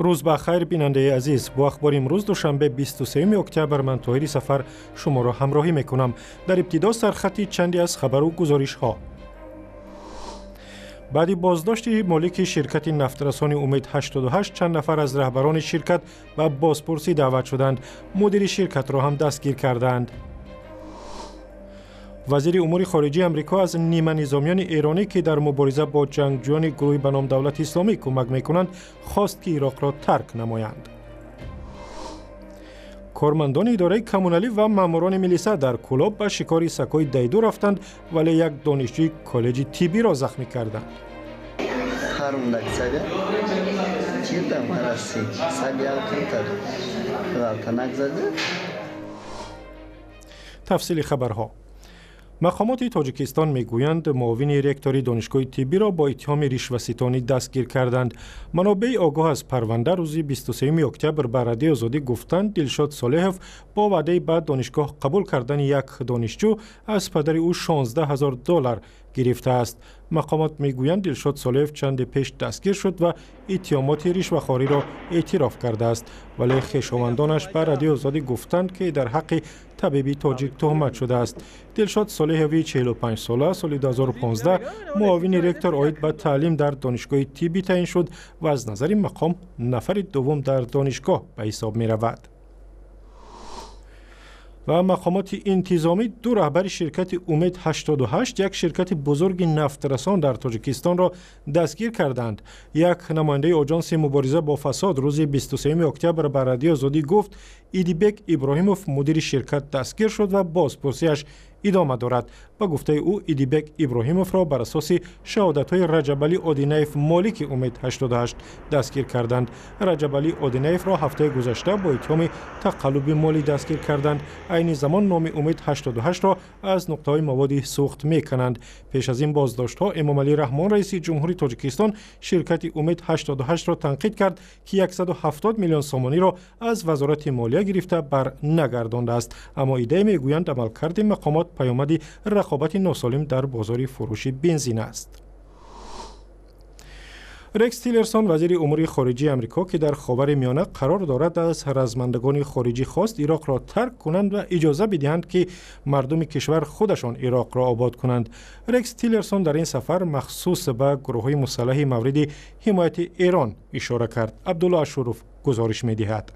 Рӯз ба хайр, бинандаи азиз. Бо ахбори имрӯз, душанбе, 23 октябр, ман Тоҳири Сафар шуморо ҳамроҳӣ мекунам. Дар ибтидо сархати чанде аз хабару гузоришҳо. Баъди боздошти молики ширкати нафтрасони Умед 88, чанд нафар аз раҳбарони ширкат ба бозпурсӣ даъват шуданд. Мудири ширкатро ҳам дастгир кардаанд. Вазири умури хориҷии Амрико аз ниманизомиёни эронӣ, ки дар мубориза бо ҷангҷӯёни гурӯҳи ба ном Давлати Исломӣ кӯмак мекунанд, хост, ки Ироқро тарк намоянд. Кормандони идораи коммуналӣ ва маъмурони милиса дар Кӯлоб ба шикори сагҳои дайду рафтанд, вале як донишҷӯи коллеҷи тиббиро захмӣ карданд. Парундак сага чирдам араси саг ялқинтар ғалтанак зада. Тафсили хабарҳо. Мақомоти Тоҷикистон мегӯянд, муовини ректори донишгоҳи тиббиро бо иттиҳоми ришваситонӣ дастгир карданд. Манобеи огоҳ аз парванда рӯзи 23 октябр ба Радиои Озодӣ гуфтанд, Дилшод Солеҳов бо ваъдаи ба донишгоҳ қабул кардани як донишҷӯ аз падари ӯ 16 ҳазор доллар гирифтааст. Мақомот мегӯянд, Дилшод Солеҳов чанде пеш дастгир шуд ва иттиҳомоти ришвахориро эътироф кардааст, вале хешовандонаш ба Радиои Озодӣ гуфтанд, ки дар ҳаққи табиби тоҷик туҳмат шудааст. Дилшод Солеҳови 45сола соли 2015 муовини ректор оид ба таълим дар донишгоҳи тиббӣ таъин шуд ва аз назари мақом нафари дуввум дар донишгоҳ ба ҳисоб меравад. Ва мақомоти интизомӣ ду раҳбари ширкати Умед 88, як ширкати бузурги нафтрасон дар Тоҷикистонро дастгир карданд. Як намояндаи Оҷонси мубориза бо фасод рӯзи 23 октябр ба Радиои Озодӣ гуфт, Идибек Иброҳимов, мудири ширкат, дастгир шуд ва бозпурсиаш идома дорад. Ба гуфтаи ӯ, Идибек Иброҳимовро бар асоси шаҳодатҳои Раҷабалӣ Одинаев, молики Умед 88, дастгир карданд. Раҷабалӣ Одинаевро ҳафтаи гузашта бо иттиҳоми тақаллуби молӣ дастгир карданд. Айни замон номи Умед 88-ро аз нуқтаҳои маводи сӯхт мекунанд. Пеш аз ин боздоштҳо Эмомалӣ Раҳмон, раиси ҷумҳури Тоҷикистон, ширкати Умед 88-ро танқид кард, ки 170 миллион сомониро аз Вазорати молия гирифта бар нагардондааст. Аммо иддаи мегӯянд, амалкарди мақомот паёмади рақобати носолим дар бозори фурӯши бензин аст. Рекс Тиллерсон, вазири умури хориҷии Амрико, ки дар Ховари Миёна қарор дорад, аз размандагони хориҷӣ хост, Ироқро тарк кунанд ва иҷоза бидиҳанд, ки мардуми кишвар худашон Ироқро обод кунанд. Рекс Тиллерсон дар ин сафар махсус ба гурӯҳҳои мусаллаҳи мавриди ҳимояти Эрон ишора кард. Абдулло Ашуров гузориш медиҳад.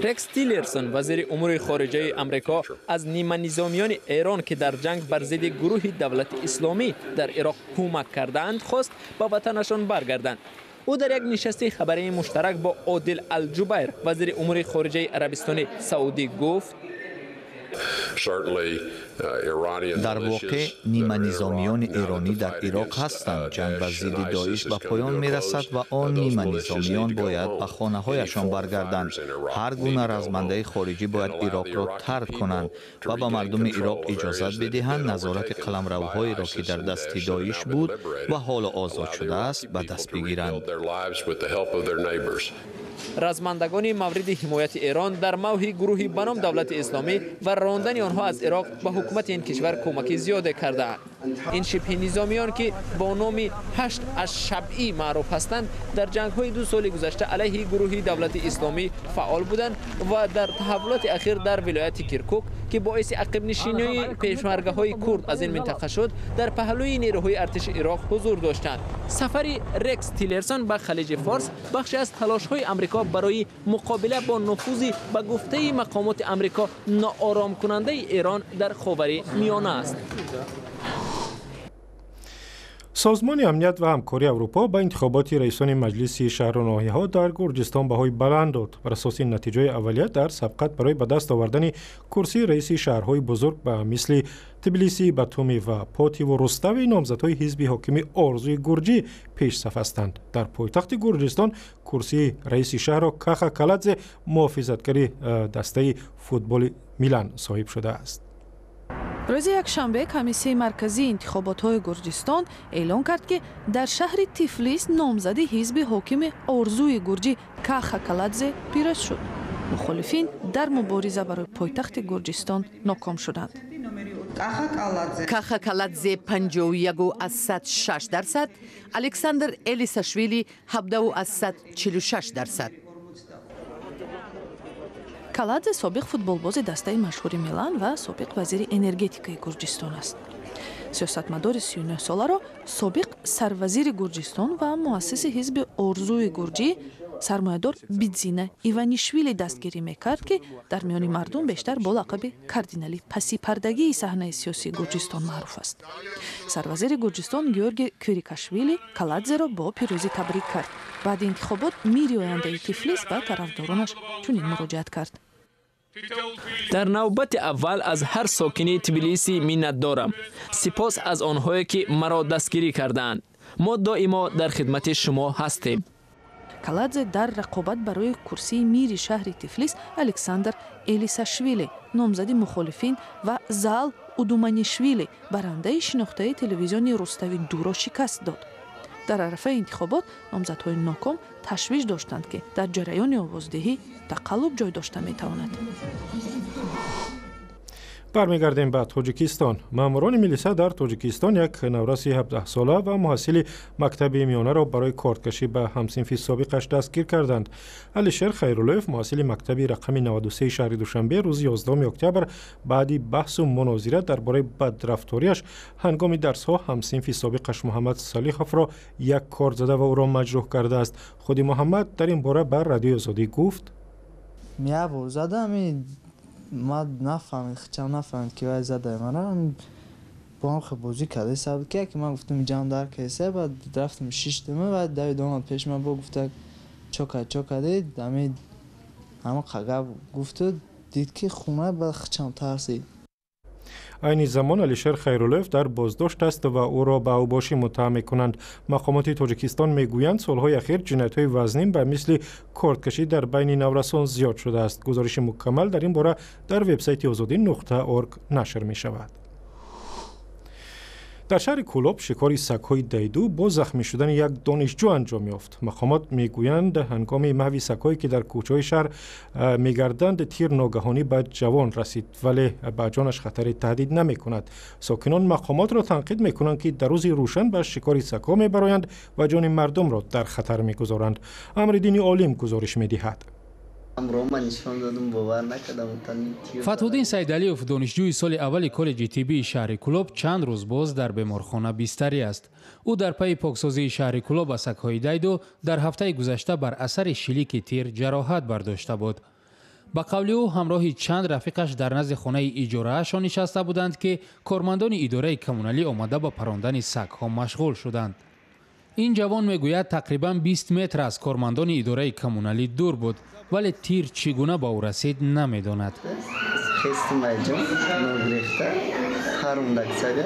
Рекс Тиллерсон, вазири умури хориҷаи Амрико, аз ниманизомиёни Эрон, ки дар ҷанг бар зидди гурӯҳи Давлати Исломӣ дар Ироқ кӯмак кардаанд, хост ба ватанашон баргарданд. Ӯ дар як нишасти хабарии муштарак бо Одил Алҷубайр, вазири умури хориҷаи Арабистони Саудӣ, гуфт: Дар воқеъ ниманизомиёни эронӣ дар Ироқ ҳастанд. Ҷанг бар зидди Доиш ба поён мерасад ва он ниманизомиён бояд ба хонаҳояшон баргарданд. Ҳар гуна размандаи хориҷӣ бояд Ироқро тарк кунанд ва ба мардуми Ироқ иҷозат бидиҳанд назорати қаламравҳоеро, ки дар дасти Доиш буд ва ҳоло озод шудааст, ба даст бигиранд. Размандагони мавриди ҳимояти Эрон дар мавҳи гурӯҳи ба ном Давлати Исломӣ ва рондани онҳо аз Ироқ ба ҳукумати ин кишвар кӯмаки зиёде кардаанд. Ин шибҳи низомиён, ки бо номи Ҳашт аз Шабъӣ маъруф ҳастанд, дар ҷангҳои 2 соли гузашта алайҳи гурӯҳи Давлати Исломӣ фаъол буданд ва дар таҳаввулоти ахир дар вилояти Киркук, ки боиси ақибнишинии пешмаргаҳои курд аз ин минтақа шуд, дар паҳлӯи нерӯҳои артиши Ироқ ҳузур доштанд. Сафари Рекс Тиллерсон ба Халиҷи Форс бахше аз талошҳои Амрико барои муқобила бо нуфузи, ба гуфтаи мақомоти Амрико, нооромкунандаи Эрон дар Ховари Миёна аст. Созмони амният ва ҳамкории Аврупо ба интихоботи раисони маҷлиси шаҳру ноҳияҳо дар Гурҷистон баҳои баланд дод. Бар асоси натиҷаи аввалия, дар сабқат барои ба даст овардани курсии раиси шаҳрҳои бузург ба мисли Тбилиси, Батуми ва Потиву Рустави номзадҳои ҳизби ҳокими Орзуи Гурҷӣ пешсаф ҳастанд. Дар пойтахти Гурҷистон курсии раиси шаҳрро Каха Каладзе, муҳофизатгари дастаи футболи Милан, соҳиб шудааст. Рӯзи якшанбе Комиссияи марказии интихоботҳои Гурҷистон эълон кард, ки дар шаҳри Тифлис номзади ҳизби ҳокими Орзуи Гурҷӣ Каха Каладзе пирӯз шуд. Мухолифин дар мубориза барои пойтахти Гурҷистон ноком шуданд. Каха Каладзе 51,6%, Александр Элисашвили 17,46%. Каладзе собиқ футболбози дастаи машҳури Милан ва собиқ вазири энергетикаи Гурҷистон аст. Сиёсатмадори 39-соларо собиқ сарвазири Гурҷистон ва муассиси ҳизби Орзуи Гурҷӣ сармоядор Бидзина Иванишвили дастгирӣ мекард, ки дар миёни мардум бештар бо лақаби кардинали пасипардагии саҳнаи сиёсии Гурҷистон маъруф аст. Сарвазири Гурҷистон Георги Квирикашвили Каладзеро бо пирӯзӣ табрик кард. Баъди интихобот мири ояндаи Тифлис ба тарафдоронаш чунин муроҷиат кард. Дар навбати аввал аз ҳар сокини Тбилиси миннатдорам. Сипос аз онҳое, ки маро дастгирӣ кардаанд. Мо доимо дар хидмати шумо ҳастем. Каладзе дар рақобат барои курсии мири шаҳри Тифлис Александр Элисашвили, номзади мухолифин, ва Заал Удуманишвили, барандаи шинохтаи телевизиони Рустави дуро шикаст дод. Дар арафаи интихобот номзадҳои ноком ташвиш доштанд, ки дар ҷараёни овоздиҳӣ тақаллуб ҷой дошта метавонад. Бармегардем ба Тоҷикистон. Маъмурони милиса дар Тоҷикистон як навраси 17-сола ва муҳассили мактаби миёнаро барои корткашӣ ба ҳамсинфи собиқаш дастгир карданд. Алишер Хайруллоев, муҳассили мактаби рақами 93 шаҳри Душанбе, рӯзи 11 октябр баъди баҳсу мунозира дар бораи бадрафториаш ҳангоми дарсҳо ҳамсинфи собиқаш Муҳаммад Салиховро як корт зада ва ӯро маҷрӯҳ кардааст. Худи Муҳаммад дар ин бора ба Радиои Озодӣ гуфт: Ман нафаҳмид, хичам нафаҳмид, ки вай задай мана. Бо ҳам хел бозӣ карда саб ки яке ман гуфтам ҷам дар кайса, баъд рафтам шиштам, баъд давид омад пеш ман, бо гуфта чо кад, чо кади, ами ҳама қагаб гуфту дид ки хуна, баъд хичам тарсид. Айни замон Алишер Хайруллоев дар боздошт аст ва ӯро ба авбошӣ муттаҳам мекунанд. Мақомоти Тоҷикистон мегӯянд, солҳои ахир ҷиноятҳои вазнин ба мисли корткашӣ дар байни наврасон зиёд шудааст. Гузориши мукаммал дар ин бора дар вебсайти Озодӣ нуқта орг нашр мешавад. Дар шаҳри Кӯлоб шикори сагҳои дайду бо захмӣ шудани як донишҷӯ анҷом ёфт. Мақомот мегӯянд, ҳангоми маҳви сагҳое, ки дар кӯчаҳои шаҳр мегарданд, тир ногаҳонӣ ба ҷавон расид, вале ба ҷонаш хатаре таҳдид намекунад. Сокинон мақомотро танқид мекунанд, ки дар рӯзи рӯшан ба шикори сагҳо мебароянд ва ҷони мардумро дар хатар мегузоранд. Амриддини Олим гузориш медиҳад. Фатҳуддин Сайдалиев, донишҷӯи соли аввали коллеҷи тиббии шаҳри Кӯлоб, чанд рӯз боз дар беморхона бистарӣ аст. Ӯ дар пайи поксозии шаҳри Кӯлоб аз сагҳои дайду дар ҳафтаи гузашта бар асари шилики тир ҷароҳат бардошта буд. Ба қавли ӯ, ҳамроҳи чанд рафиқаш дар назди хонаи иҷораашон нишаста буданд, ки кормандони идораи коммуналӣ омада ба парондани сагҳо машғул шуданд. Ин ҷавон мегӯяд, тақрибан 20 метр аз кормандони идораи коммуналӣ дур буд, вале тир чӣ гуна ба ӯ расид, намедонад. Хестим айҷон ногирехта парумдак сага,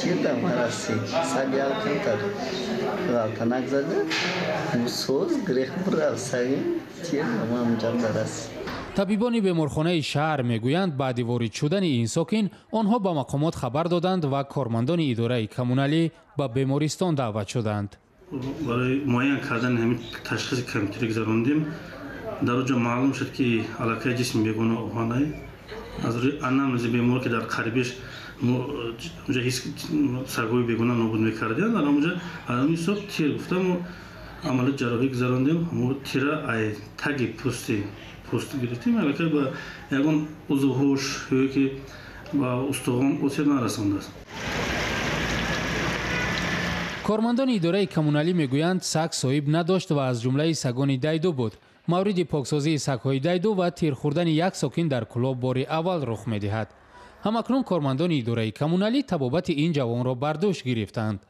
тир дама расид. Саг якамтар ғалтанак зада, соз грех бурав саги, тир дамам ҷамда расид. Табибони беморхонаи шаҳр мегӯянд, баъди ворид шудани ин сокин онҳо ба мақомот хабар доданд ва кормандони идораи коммуналӣ ба бемористон даъват шуданд. Барои муайян кардани ҳамин ташхиси компютерӣ гузарондем. Дар он ҷо маълум шуд, ки аллакай ҷисми бегона оҳанай аз рӯи анамнези бемор, ки дар қарибиш онҷа ҳис сагҳои бегона нобуд мекардианд, дар онҷа аз ҳамин ҳисоб тир гуфта мо амалиёти ҷарроҳӣ гузарондем. Мо тира ай таги пӯсти пӯст гирифтем, аллакай ба ягон узвҳош ё ки ба устухон осеб нарасондааст. Кормандони идораи коммуналӣ мегӯянд, саг соҳиб надошт ва аз ҷумлаи сагони дайду буд. Мавриди поксозии сагҳои дайду ва тир хӯрдани як сокин дар Кӯлоб бори аввал рух медиҳад. Ҳамакнун кормандони идораи коммуналӣ табобати ин ҷавонро бар дӯш гирифтанд.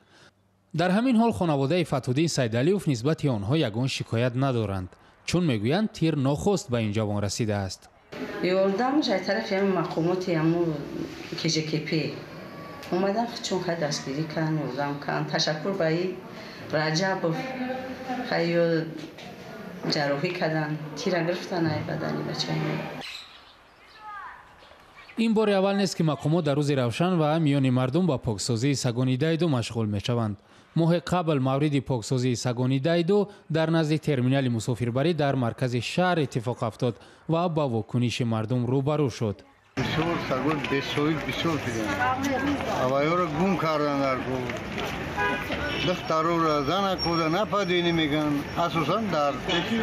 Дар ҳамин ҳол хонаводаи Фатҳуддин Сайдалиев нисбати онҳо ягон шикоят надоранд, чун мегӯянд, тир нохост ба ин ҷавон расидааст. Ёрдамаш аз тарафи ҳамин мақомоти ҳамун КЖКП омадан, чун хай дастгирӣ карданд, ёрдам карданд. Ташаккур ба и Раҷабов, хай ё ҷарроҳӣ карданд, тира гирифтан ай бадани бачаи мо. Ин бори аввал нест, ки мақомот дар рӯзи равшан ва миёни мардум ба поксозии сагони дайду машғул мешаванд. Моҳи қабл мавриди поксозии сагони дайду дар назди терминали мусофирбарӣ дар маркази шаҳр иттифоқ афтод ва ба вокуниши мардум рӯбарӯ шуд. Бисёр сагои бесоҳиб бисёр шуданд. Авайёро гум кардан дар кор. Духтарора, занакода нападени мегӯянд. Асосан дар пеши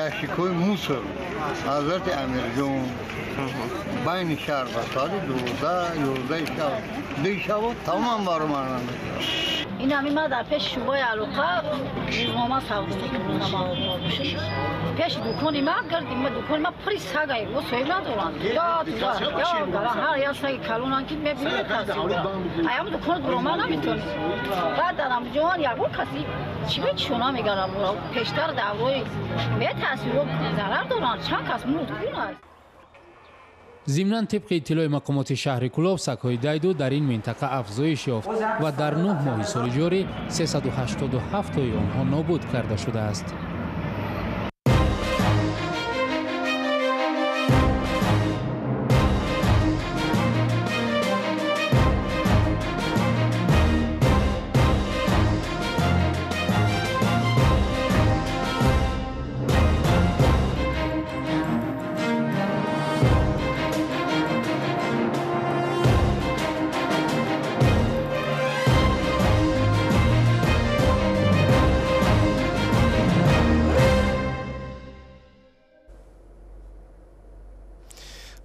ящикҳои мусор. Ҳазрати Амирҷон байни шаҳр ба соати 12, 11 шаб, 2 шаб тамоман баромадан мекунад. Ин ҳами ма дар пеши шӯъбаи алоқа рӯзнома савдо мекунам. Пеши дукони ма гирди ма дукони ма пури сагае, мо соҳиб надоранд. Ҳар як саги калонан ки мебинем аям дукон бурома наметонем. Баъд дар ҳамҷоан ягон каси чӣ мечишона мегарам. Пештар даврои метасиро зарар доранд, чанд кас мурд гун. Зимнан тибқи иттилои мақомоти шаҳри Кӯлоб, сагҳои дайду дар ин минтақа афзоиш ёфт ва дар 9 моҳи соли ҷорӣ 387 тои онҳо нобуд карда шудааст.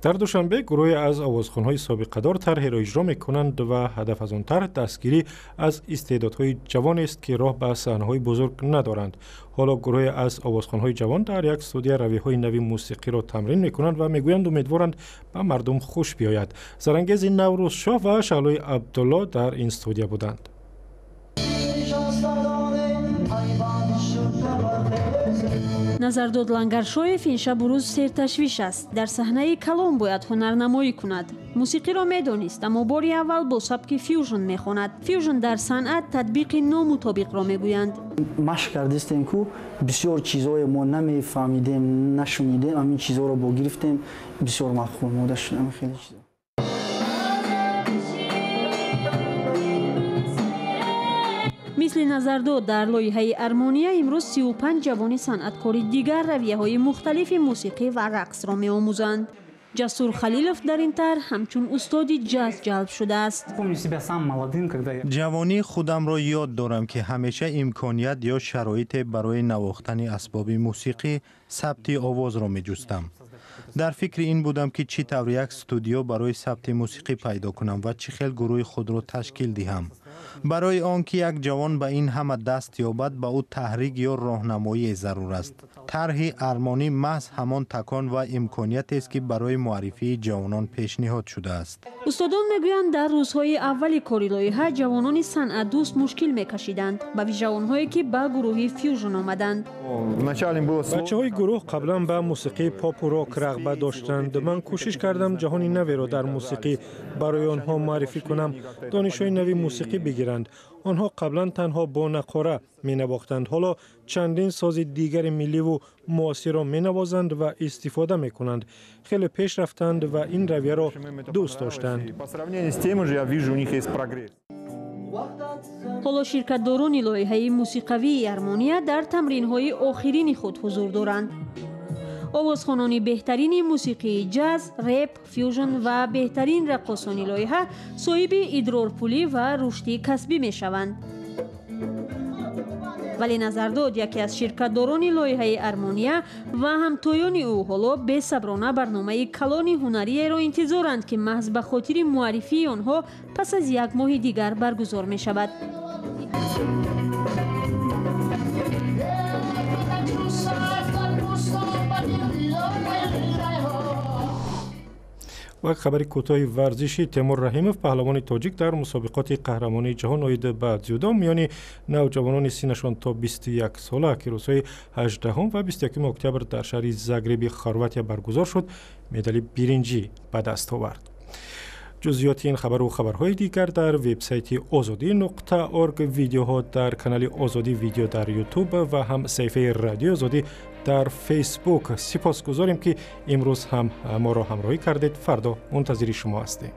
Дар Душанбе гурӯҳе аз овозхонҳои собиқадор тарҳеро иҷро мекунанд ва ҳадаф аз он тарҳ дастгирӣ аз истеъдодҳои ҷавонест, ки роҳ ба саҳнаҳои бузург надоранд. Ҳоло гурӯҳе аз овозхонҳои ҷавон дар як студия равияҳои нави мусиқиро тамрин мекунанд ва мегӯянд умедворанд ба мардум хуш биёяд. Зарангези Наврӯзшоҳ ва Шаҳлои Абдулло дар ин студия буданд. Назардод Лангаршоев ин шабу рӯз серташвиш аст. Дар саҳнаи калон бояд ҳунарнамоӣ кунад. Мусиқиро медонист, аммо бори аввал бо сабки фюжн мехонад. Фюжн дар санъат татбиқи номутобиқро мегӯянд. Машқ кардистем, ку бисёр чизҳое мо намефаҳмидем, нашунидем, ҳамин чизҳоро бо гирифтем, бисёр мақбул мода шудам хеле чизо. Мисли Назардод дар лоиҳаи Армония имрӯз 35 ҷавони санъаткори дигар равияҳои мухталифи мусиқӣ ва рақсро меомӯзанд. Ҷасур Халилов дар ин тарҳ ҳамчун устоди ҷаз ҷалб шудааст. Ҷавонии худамро ёд дорам, ки ҳамеша имконият ё шароите барои навохтани асбоби мусиқӣ, сабти овозро меҷустам. Дар фикри ин будам, ки чӣ тавр як студиё барои сабти мусиқӣ пайдо кунам ва чӣ хел гурӯҳи худро ташкил диҳам. Барои он ки як ҷавон ба ин ҳама даст ёбад, ба ӯ таҳрик ё роҳнамоие зарур аст. Тарҳи Армонӣ маҳз ҳамон такон ва имкониятест, ки барои муаррифии ҷавонон пешниҳод шудааст. Устодон мегӯянд, дар рӯзҳои аввали кори лоиҳа ҷавонони санъатдӯст мушкил мекашиданд, ба вижа онҳое ки ба гурӯҳи фюжн омаданд. Бачаҳои гурӯҳ қаблан ба мусиқии попу рок рағбат доштанд. Ман кӯшиш кардам ҷаҳони наверо дар мусиқӣ барои онҳо муаррифӣ кунам, донишҳои нави мусиқӣ бигиранд. Онҳо қаблан танҳо бо нақора менавохтанд, ҳоло чандин сози дигари милливу муосирро менавозанд ва истифода мекунанд. Хеле пеш рафтанд ва ин равияро дӯст доштанд. Ҳоло ширкатдорони лоиҳаи мусиқавии Армония дар тамринҳои охирини худ ҳузур доранд. Овозхонони беҳтарини мусиқии ҷаз, реп, фюжн ва беҳтарин раққосони лоиҳа соҳиби идрорпулӣ ва рушди касбӣ мешаванд. Вале Назардод, яке аз ширкатдорони лоиҳаи Армония ва ҳамтоёни ӯ ҳоло бесаброна барномаи калони ҳунариеро интизоранд, ки маҳз ба хотири муаррифии онҳо пас аз як моҳи дигар баргузор мешавад. Ва хабари кӯтоҳи варзишӣ. Темур Раҳимов, паҳлавони тоҷик, дар мусобиқоти қаҳрамонии ҷаҳон оид ба дзюдо миёни навҷавонони синнашон то 21 сола, ки рӯзҳои 18 ва 21 октябр дар шаҳри Загреби Хорватия баргузор шуд, медали биринҷӣ ба даст овард. Ҷузъиёти ин хабару хабарҳои дигар дар вебсайти озодӣ.орг, видеоҳо дар канали Озодӣ видео дар Ютуб ва ҳам саҳифаи Радиои Озодӣ дар Фейсбук. Сипосгузорем, ки имрӯз ҳам моро ҳамроҳӣ кардед. Фардо мунтазири шумо ҳастем.